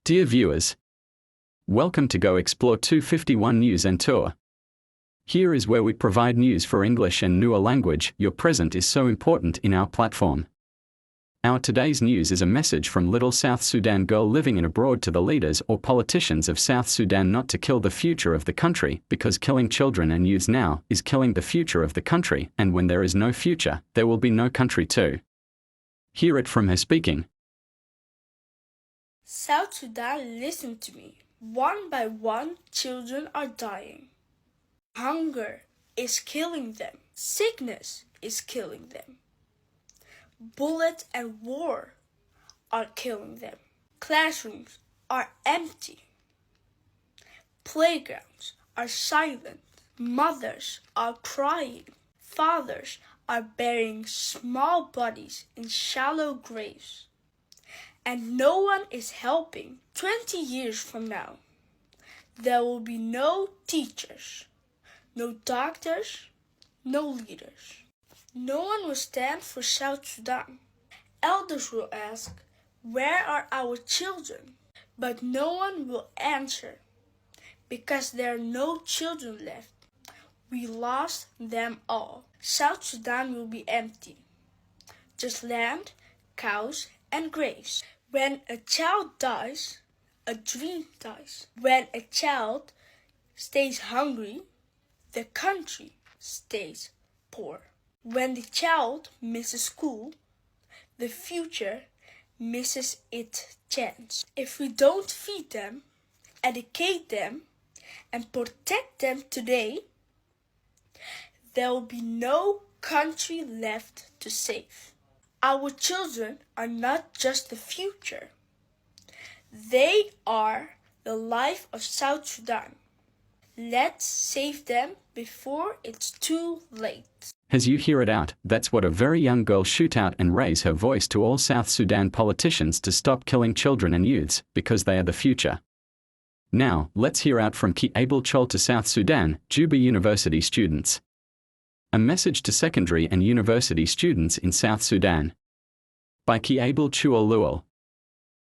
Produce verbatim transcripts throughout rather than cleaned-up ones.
Dear viewers, welcome to Go Explore two fifty-one News and Tour. Here is where we provide news for English and Nuer language. Your present is so important in our platform. Our today's news is a message from little South Sudan girl living in abroad to the leaders or politicians of South Sudan not to kill the future of the country, because killing children and youth now is killing the future of the country, and when there is no future, there will be no country too. Hear it from her speaking. South Sudan, listen to me. One by one, children are dying. Hunger is killing them. Sickness is killing them. Bullet and war are killing them. Classrooms are empty. Playgrounds are silent. Mothers are crying. Fathers are burying small bodies in shallow graves. And no one is helping. Twenty years from now, there will be no teachers, no doctors, no leaders. No one will stand for South Sudan. Elders will ask, "Where are our children?" But no one will answer, because there are no children left. We lost them all. South Sudan will be empty. Just land, cows, and graves. When a child dies, a dream dies. When a child stays hungry, the country stays poor. When the child misses school, the future misses its chance. If we don't feed them, educate them, and protect them today, there will be no country left to save. Our children are not just the future. They are the life of South Sudan. Let's save them before it's too late. As you hear it out, that's what a very young girl shoot out and raise her voice to all South Sudan politicians to stop killing children and youths, because they are the future. Now, let's hear out from Ki Abel Chol to South Sudan, Juba University students. A message to secondary and university students in South Sudan. By Ki Abel Chol Luol.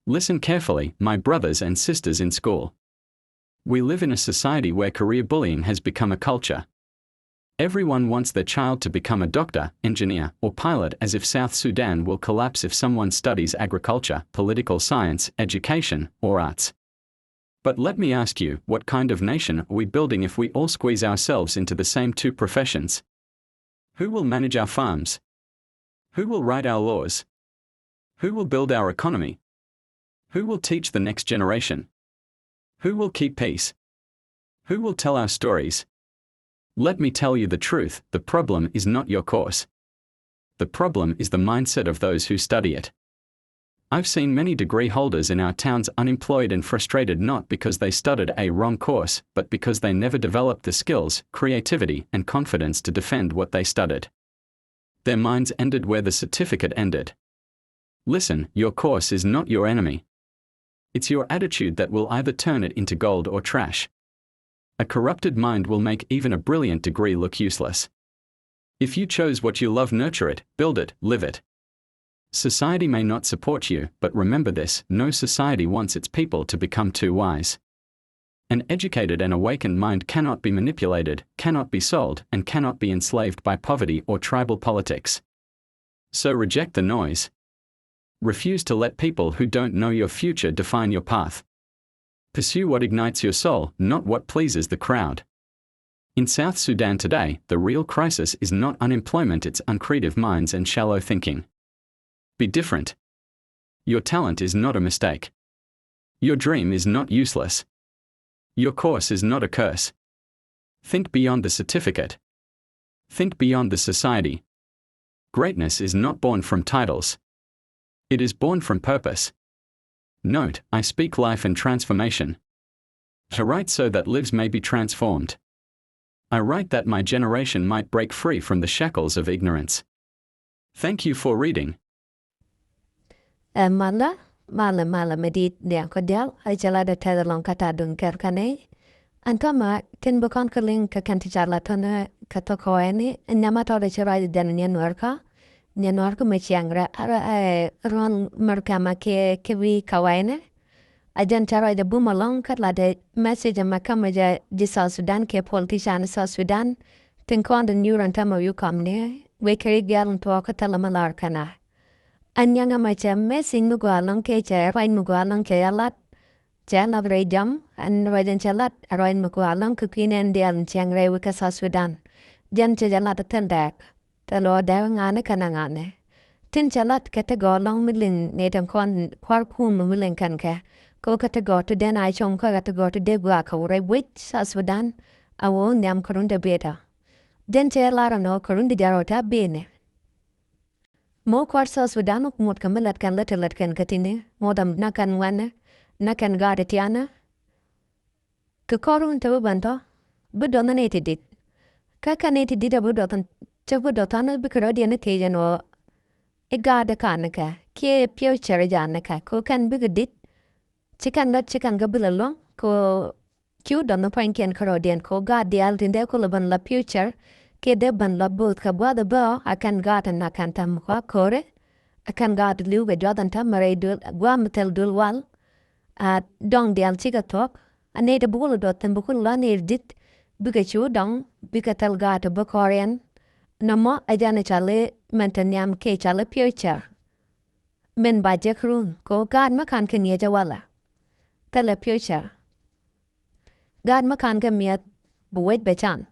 Listen carefully, my brothers and sisters in school. We live in a society where career bullying has become a culture. Everyone wants their child to become a doctor, engineer, or pilot, as if South Sudan will collapse if someone studies agriculture, political science, education, or arts. But let me ask you, what kind of nation are we building if we all squeeze ourselves into the same two professions? Who will manage our farms? Who will write our laws? Who will build our economy? Who will teach the next generation? Who will keep peace? Who will tell our stories? Let me tell you the truth, the problem is not your course. The problem is the mindset of those who study it. I've seen many degree holders in our towns unemployed and frustrated, not because they studied a wrong course, but because they never developed the skills, creativity, and confidence to defend what they studied. Their minds ended where the certificate ended. Listen, your course is not your enemy. It's your attitude that will either turn it into gold or trash. A corrupted mind will make even a brilliant degree look useless. If you chose what you love, nurture it, build it, live it. Society may not support you, but remember this: no society wants its people to become too wise. An educated and awakened mind cannot be manipulated, cannot be sold, and cannot be enslaved by poverty or tribal politics. So reject the noise. Refuse to let people who don't know your future define your path. Pursue what ignites your soul, not what pleases the crowd. In South Sudan today, the real crisis is not unemployment, it's uncreative minds and shallow thinking. Be different. Your talent is not a mistake. Your dream is not useless. Your course is not a curse. Think beyond the certificate. Think beyond the society. Greatness is not born from titles. It is born from purpose. Note, I speak life and transformation. I write so that lives may be transformed. I write that my generation might break free from the shackles of ignorance. Thank you for reading. Ɛ malä, malä, malä mi di̱i̱t diaal kɛ diaal, ɛ cɛ lat ɛ tɛth ɛlɔ̱ŋ kä ta̱a̱ duŋ kɛr kä nɛy. Ɛn täämɛ tin bi kɔn kä liŋ kɛ kɛn ti ca lat tɔ̱nɛ kɛ thok kɛ wayni, ɛ nyama tɔt ɛ ci ruac ɛ jɛn ɛ niɛn nuäärkä, niɛn nuäärkä mi ciaŋ rɛ, ɛ, ɛ, ruɔ̱n mɛr kɛmɛ kɛ, kɛ wi̱i̱ kɛ wayni. A jɛn cɛ ruac ɛ bum ɛlɔ̱ŋ kä latdɛ message ɛmɛ kä mɛ jɛ ji̱ South Sudan kɛ politician South Sudan. Tin kɔn tin nyuur ɛn tämɛ wi̱i̱ kɔm ni wek kɛ rik diaal in tuɔɔk kä thilɛ mi lar kɛn a. Ɛn nyɛŋ ɛmɛ cɛ message mi gɔaa ɛlɔ̱ŋ kɛ cɛ ruac mi gɔaa ɛlɔ̱ŋ cɛ ya lat. Cɛ lat rɛy jam ɛn ruac ɛn cɛ lat ɛ ruac mi gɔaa ɛlɔ̱ŋ kɛ kui̱n ɛn diaal in ciɛŋ rɛy wek kä South Sudan. Jɛn cɛ jɛ lat ɛ thil dɛɛk. Thilɛ ɣöö dee ŋa̱ni kɛnɛ ŋa̱ni. Tin cɛ lat kɛ ti gɔɔ ɛlɔ̱ŋ mi liŋ nɛy tin kɔn kua̱r kum mi liŋ kɛn kɛ. Kɛ ɣöö kɛ ti gɔɔ ti den a com kä kɛ ti gɔɔ ti dee gua̱a̱k kɛ wurɛ wec South Sudan. A wä nhiam kɛ run dee biɛt a. Jɛn cɛ lar ɛn ɣöö kɛ run dee jɛ rɔ ta biɛt ni. Mɔ kua̱r South Sudan mut kɛ mi lät kɛn lät ti lät kɛn kɛ tini mɔ dam na kɛn ŋuɛnɛ na kɛn gaat ti tianɛ. Kɛ kɔr wun te bi bän tɔ bi dɔth ni ti dit. Kä kɛn ni ti dit a bi dɔth cɛ bi dɔth than bikɛ rɔ diɛn ni thiec ɛn ɣöö i̱ gaat i̱ kan nikɛ kiɛ piɛw cɛr i̱ jan nikɛ kɛ kɛn bikɛ dit. Ci kɛn dɔth ci kɛn kɛ bi lɛ luɔ̱ŋ kɛ ɣöö ci wä dɔth ni pua̱nykiɛn kärɔɔdiɛn kɛ ɣöö gaat diaal tin dee kulɛ bän la piɛw cɛr kiɛ dee bän la bo̱o̱th kɛ gua̱th ɛ bä ɔ a kɛn gaat in nak kɛn täm kua ko̱ri. A kɛn gaat li̱w kɛ juath ɛn täm mɛ rɛy duël gua̱a̱m mi thil duël wal. A dɔŋ diaal cikɛ thuɔ̱k a nɛy ti bi kulɛ duɔth thi̱n bi kulɛ lɔ̱a̱ nɛy ti di̱t bikɛ cu dɔŋ bikɛ thil gaat ti bi kɔriɛn. Nɔmɔ ɛ jɛn ɛ cɔal i̱ mɛn te nhiam kiɛ cɔal i̱ future. Min ba jek run kɛ ɣöö gaat mi ka̱n kɛ ŋi̱eecä walɛ thilɛ future. Gaat mi ka̱n kɛ mi̱eth bi wec bɛ can.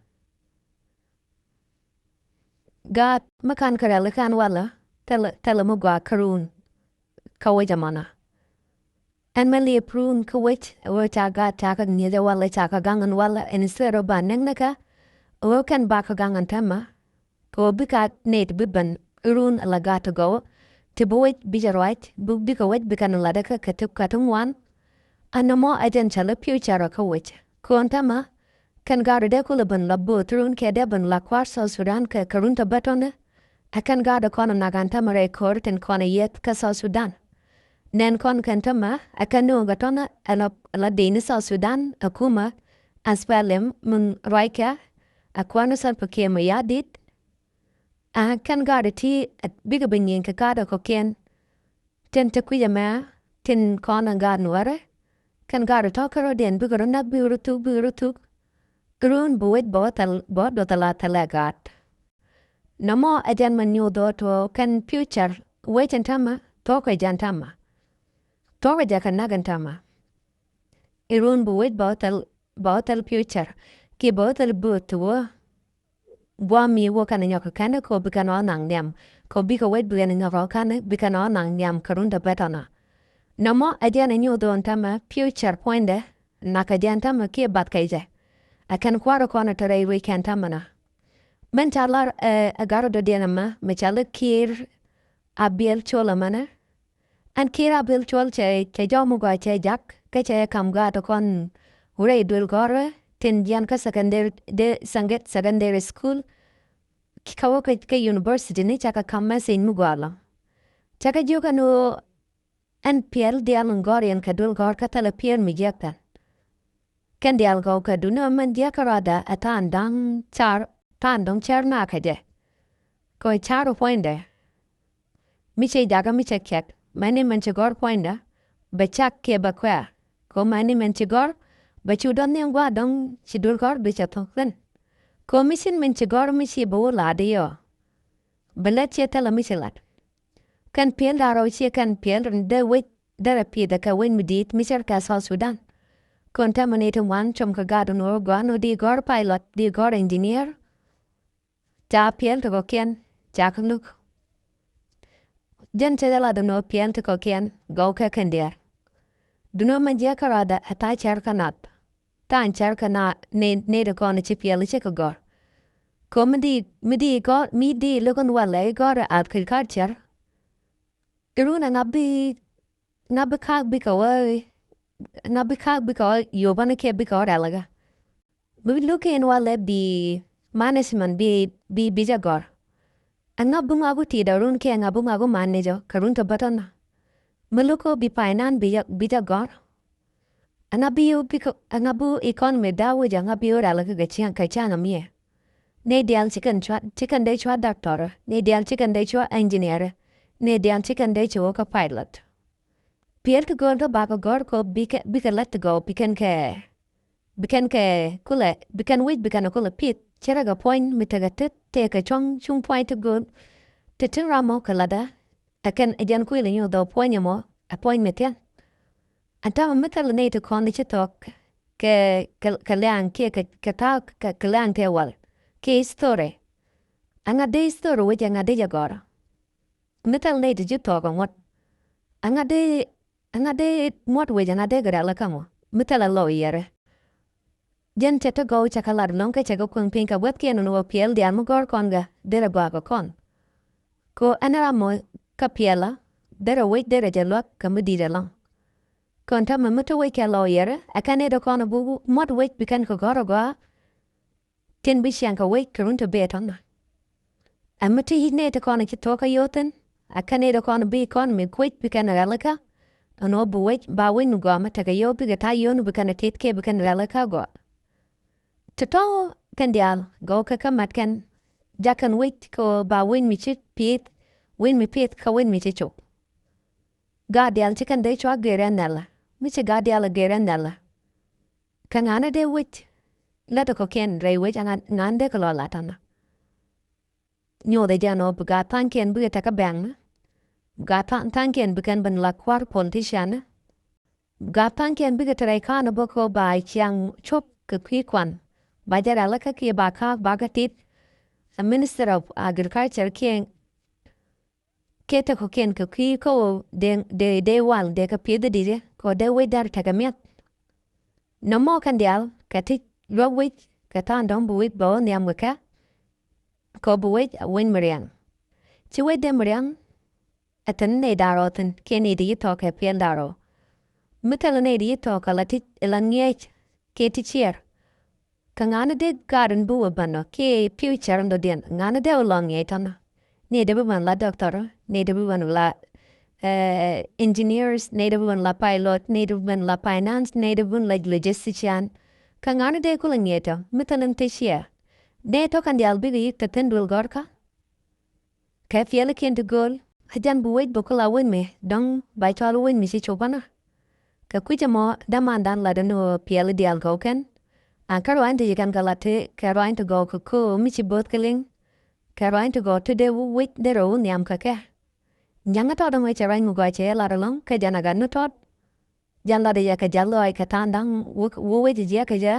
Gaat mi ka̱n kɛ rɛl i̱ ka̱n walɛ thilɛ thilɛ mi gɔaa kä run. Kä wec ɛmɔnɔ ɛn mɛ liep run kä wec ɛ ɣöö ca gaat ca kɛ ŋi̱eecä walɛ ca kɛ gaŋ ɛn walɛ ɛn thilɛ rɔ ba näk nikä. Ɛ ɣöö kɛn ba kɛ gaŋ ɛn täämɛ kɛ ɣöö bikɛ nɛy ti bi ben run ala gaat ti gɔw ti bi wec bi jɛ ruac bi bikɛ wec bikɛ ni latdä kä kɛ ti ŋuan. Ɛn nɔmɔ ɛ jɛn cä lä future kä wec kɔn täämɛ. Kɛn gaat dee kulɛ ben la bo̱o̱th run kɛ dee ben la kua̱r South Sudan kɛ kɛ run tɔ bä tɔnɛ. Ɛ kɛn gaat kɔn nak ɛn täämɛ rɛy ko̱r tin kɔn ɛ yieth kä South Sudan. Nɛn kɔn kɛn täämɛ ɛ kɛn ni ɣöö kɛ tɔnɛ ɛ la dee ni South Sudan ɛ kumɛ. Ɛ SPLM min ruackɛ ɛ kuäär ni Salva Kiir Mayardit. Ɛ kɛn gaat ti bikɛ bi nyieny kɛ gaat ɛ kɔ̱kiɛn. Tin te kui̱c ɛmɛ tin kɔn ɛ gaat Nuäärɛ. Kɛn gaat tɔ̱ kärɔ̱diɛn bikɛ rɔ näk bikɛ rɔ thuk bikɛ rɔ thuk. Run bi wec bɛ wä thil bɛ wä duɔth ala thilɛ gaat. Nɔmɔ ɛ jɛn mɛ nyuuth ɣöö tuɔɔk kɛn future wec ɛn täämɛ thuɔ̱kɛ jɛ ɛn täämɛ. Thuɔ̱kɛ jɛ kɛ näk ɛn täämɛ. I̱ run bi wec bɛ wä thil bɛ wä thil future kiɛ bɛ wä thil bo̱o̱th ti wä. Gua̱a̱m mi wä kɛn nyɔk kɛn kɛ ɣöö bi kɛn ɣä naŋ nhiam kɛ ɣöö bikɛ wec bi kɛn nyɔk ɣä kɛn bi kɛn ɣä naŋ nhiam kɛ run tɔ bä tɔnɔ. Nɔmɔ ɛ jɛn ɛ nyuuth ɣöö täämɛ future puɔ̱nydɛ nak kɛ jɛ ɛn täämɛ kiɛ bath kɛ jɛ. Ɛ kɛn kua̱r kɔn ɛ tɔ rɛy ruec kɛn täämɛ nɔ. Min ca lar ɛ ɛ gat rɔ dɔ̱diɛn ɛmɛ mi ca lä Kiir Abiɛl Col ɛmɛnɛ. Ɛn Kiir Abiɛl Col cɛ cɛ jɔw mi gɔaa cɛ jak kä cɛ kam gaat kɔn wurɛ i̱ duël gɔ̱rä tin jiɛn kä secondary de secondary school. Kä wä kä university ni cakɛ kam message mi gɔaa lɔ. Cakɛ jiök ɛn ɣöö ɛn piɛl diaal in gɔ̱r yɛn kɛ duël gɔ̱r kä thilɛ piɛl mi jiäk tɛn. Kɛn diaal gɔw kɛ duŋni ɣöö mɛn jiäk kärɔadɛ ɛ tha̱a̱ŋ da̱ŋ car tha̱a̱ŋ dɔ̱ŋ cär naath kɛ jɛ. Kɛ ɣöö car ɛ puɔ̱nydɛ mi cɛ jakä mi cɛ kɛk mɛni mɛn ci gɔ̱r puɔ̱nydä bɛ cak kiɛ bɛ kuɛ̈ɛ̈. Kɛ ɣöö mɛni mɛn ci gɔ̱r bɛ cu dɔ̱ŋ nhiam gua̱a̱r dɔ̱ŋ ci duël gɔ̱r bi cɛ thuɔ̱k thi̱n. Kɛ ɣöö mi cin mɛn ci gɔ̱r mi ci bɛ wä la̱t i̱ ɣɔɔ bɛ lät ciɛ thilɛ mi ci la̱t. Kɛn piɛl da̱ŋ rɛw ciɛ kɛn piɛl rin dee wec derɛ pi̱i̱th ɛ kɛ wec mi di̱i̱t mi cär kɛ South Sudan. Kɔn täämɛ ni ti ŋuan com kɛ gaat in ɣöö gɔaa ni di gɔ̱r pilot di gɔ̱r engineer. Ca piɛl ti kɔ̱kiɛn ca kɛ luk. Jɛn cɛ jɛ lat in ɣöö piɛl ti kɔ̱kiɛn gɔw kɛ kɛn diaal. Duŋni ɣöö mɛn jiäk kärɔadɛ ɛ tha̱a̱ŋ cär kä nath. Tha̱a̱ŋ cär kä nath ni ni ti kɔn ci piɛl ci kɛ gɔ̱r. Kɛ ɣöö mi di mi di gɔ̱r mi di lo̱k in walɛ i̱ gɔ̱r ɛ agriculture. I̱ run ɛ ŋa̱ bi ŋa̱ bi ka̱a̱k bikɛ wä ŋa̱ bi ka̱a̱k bikɛ wä yopä ni kiɛ bikɛ wä rɛl kä. Bi lo̱k in walɛ bi management bi bi bi jɛ gɔ̱r. Ɛ ŋa̱ bi ŋa̱ ku ti̱i̱t ɛ run kiɛ ŋa̱ bi ŋa̱ ku manage ɔ kɛ run tɔ bä tɔnä. Mi lo̱k ɔ bi finance bi jɛ bi jɛ gɔ̱r. Ɛ ŋa̱ bi ɔ bikɛ ɛ ŋa̱ bi economy da̱a̱ wec ɛ ŋa̱ bi ɔ rɛl kä kɛ ciaŋ kɛ ciaŋ ɛ miɛ. Nɛy diaal ci kɛn cua ci kɛn dee cua doctor, nɛy diaal ci kɛn dee cua engineer, nɛy diaal ci kɛn dee ci wä kä pilot. Piɛl ti gööl kä bakɛ gɔ̱r kɔ bikɛ, bikɛ lät ti gɔw bikɛn kɛ, bikɛn kɛ kulɛ, bikɛn wi̱c bikɛn kulɛ pith. Cɛ rɛ kɛ puɔ̱ny mi tekɛ tet tëë kɛ cuɔ̱ŋ cuŋ puɔ̱ny ti gööl. Ti tin ram mɔ kɛ latdä. Ɛ kɛn ɛ jɛn kuël inyuth dhɔw puɔ̱ny ɛmɔ ɛ puɔ̱ny mi thia̱ŋ. Ɛn täämɛ mi thilɛ nɛy ti kɔn i̱ ci thɔɔk kɛ, kɛ, kɛ liaŋ kiɛ kɛ, kɛ thaak kɛ, kɛ liaŋ tëë wal kiɛ history. Ɛŋa dee history wec, ɛŋa dee jɛ gɔ̱rä? Mi thil nɛy ti ci thɔɔk ɛŋuɔ̱t. Ɛŋa dee, ɛŋa dee muɔ̱t wec, ɛŋa dee gɛ rɛl kä ŋuɔ? Mi thil ɛ lɔw yɛrɛ. Jɛn cɛ ti gɔw cɛ kɛ lat ɛlɔ̱ŋ kä cɛ kɛ kueŋ piny kɛ guäthkiɛn ɛn ɣöö piɛl diaal mi gɔ̱r kɔn gɛ derɛ gɔaa kɛ kɔn. Kɛ ɣöö ɛn ram mɔ kä piɛlä derɛ wec derɛ jɛ luäk kɛ mi di̱i̱t ɛlɔ̱ŋ. Kɔn täämɛ mi ti wec kɛ lɔw yɛrɛ ɛ kɛn nɛy ti kɔn ɛ bi muɔ̱t wec bikɛn kɛ gɔ̱r ɛ gɔaa. Tin bi ciaŋ kɛ wec kɛ run ti bëë tɔ̱nä. Ɛ mi ti yic nɛy ti kɔn ci thuɔ̱k kä yio̱w thi̱n. Ɛ kɛn nɛy ti kɔn bi kɔn mi kuec bikɛn rɛl kä. Ɛn ɣöö bi wec ba wec mi gɔaa mi tekɛ yio̱w bikɛ ta̱a̱ yio̱w ni bikɛn tit kiɛ bikɛn rɛl kä gɔaa. Ti tɔ̱ kɛn diaal gɔw kɛ kä mat kɛn. Jak kɛn wec kɛ ɣöö ba wec mi ci pi̱i̱th, wec mi pi̱i̱th kä wec mi ci cop. Gaat diaal ci kɛn dee cua gër ɛn nhɛlä. Mi ci gaat diaal a gër ɛn nhɛlä. Kɛ ŋa̱n a dee wec lat kɔ̱kiɛn rɛy wec a ŋa̱n, ŋa̱n dee kɛ lɔ lat tɔ̱nä. Nyothɛ jɛn ɔ bi gaat tha̱a̱ŋkiɛn bikɛ tekɛ bɛ̈ŋ ni. Bi gaat tha̱a̱ŋ, tha̱a̱ŋkiɛn bikɛn ben la kua̱r politician ni. Bi gaat tha̱a̱ŋkiɛn bikɛ te rɛy ka̱n bä kɛ ba ciaŋ cuɔ̱p kɛ kui̱ kuan. Ba jɛ rɛl kä kiɛ ba ka̱a̱k ba kɛ tit. A Minister of Agriculture kiɛ Kɛ tekɔkiɛn kɛ kui̱ kä ɣöö dee, dee, dee wal dee kɛ pi̱eth i̱ di̱t kɛ ɣöö dee wec da̱r tekɛ mi̱eth. Nɔmɔ kɛn diaal kɛ ti luäk wec kɛ tha̱a̱ŋ dɔ̱ŋ bi wec bɛ wä nhiam kɛ kɛ kɛ ɣöö bi wec a wec mi riaŋ. Ci wec dee mi riaŋ ɛ thi̱n nɛy da̱ŋ rɛw thi̱n kiɛ nɛy ti ci thɔɔk kɛ piɛl da̱ŋ rɛw. Mi thilɛ nɛy ti ci thɔɔk kɛ la ti la ŋi̱eec kiɛ ti ciɛɛr. Kɛ ŋa̱n dee gaat in bi wä bänɔ kiɛ future in dɔ̱diɛn ŋa̱n dee wä lɔŋ ŋiɛc tɔnɔ. Nɛy dee bi bän la doctor, nɛy dee bi bän la, eh, engineers, nɛy dee bi bän la pilot, nɛy dee bi bän la finance, nɛy dee bi bän la logistician. Kɛ ŋa̱n dee kulɛ ŋiɛc tɔ mi thilɛ in ti ciɛ. Nɛy tɔ kɛn diaal bikɛ yi̱k te thi̱n duël gɔ̱rkä. Kɛ piɛlikiɛn ti gööl a jɛn bi wec bä kula wec mi dɔ̱ŋ ba cɔal wec mi ci cop bänä. Kɛ kui̱c ɛmɔ dämandan lat ɛn ɣöö piɛli diaal gɔw kɛn. A kä ruany ti ci kɛn kɛ lat ti kɛ ruany ti gɔw kɛ köö mi ci bo̱o̱th kɛ liŋ. Kɛ ruany ti gɔw ti dee wä wec dee rɛw wä nhiam kɛ kɛ. Nyaŋä tɔt ɛmɔ cɛ ruany mi gɔaa cɛ lat ɛlɔ̱ŋ kɛ jɛn a gat ni tɔt. Jɛn lat ɛ jɛ kɛ jɛ lɔɔc kɛ ta̱a̱ŋ da̱ŋ wä, wä wec jiɛk kɛ jɛ.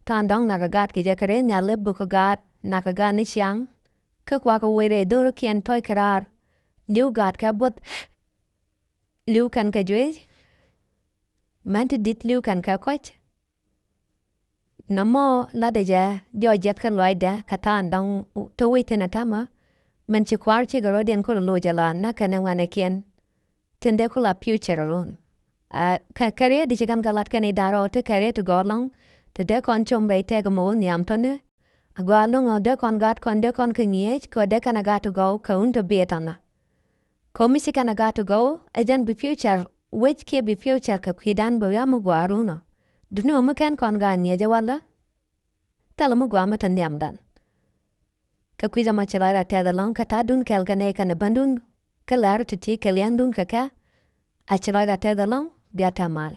Ta̱a̱ŋ da̱ŋ nakä gaat kɛ jɛ kɛ rɛy nhial lep bä kɛ gaat nakä gaat ni ciaŋ. Kä kuakɛ wec rɛy dho̱rkiɛn tɔ̱c kɛ raar. Li̱w gaat kɛ buɔth. Li̱w kɛn kɛ juey. Mɛn ti di̱t li̱w kɛn kɛ kɔc. Nɔmɔ latdɛ jɛ jɔɔc jiɛth kä lɔaacdɛ kɛ ta̱a̱ŋ dɔ̱ŋ te wec thi̱n ɛ ta̱mä. Min ci kua̱r cikɛ rɔ̱diɛn kulɛ loc ɛ la näk kɛnɛ ŋuɛ̈nɛkiɛn. Tin dee kula future run. Ɛ, kɛ, kɛ riet di ci kɛn kɛ lat kɛn i̱ da̱r rɔɔd ti kɛ riet ti gɔɔr lɔ̱ŋ. Ti dee kɔn com rɛy tɛk mɔ wä nhiam tɔ̱ni. Ɛ gɔaa lo̱ŋ ɔ dee kɔn gaat kɔn dee kɔn kɛ ŋi̱eec kɛ dee kɛn ɛ gaat ti gɔw kɛ wun te biɛ tɔ̱nä. Kɔ mi ci kɛn a gat ti gɔw ɛ jɛn bi future wec kiɛ bi future kɛ kui̱dan bɛ wi̱i̱ mi gɔaa runɔ. Duŋni ɣöö mi kɛn kɔn gat ŋi̱eec ɛ walä. Thilɛ mi gɔaa mi te nhiamdan. Kɛ kui̱c ɛmɔ ci lɔcdä tɛth ɛlɔ̱ŋ kɛ ta̱a̱dun kɛɛl kɛ nɛy kɛnɛ bändun. Kä lɛr ti̱ti̱ kɛ liɛŋdun kɛ kɛ. A ci lɔcdä tɛth ɛlɔ̱ŋ bia tɛ̈th mal.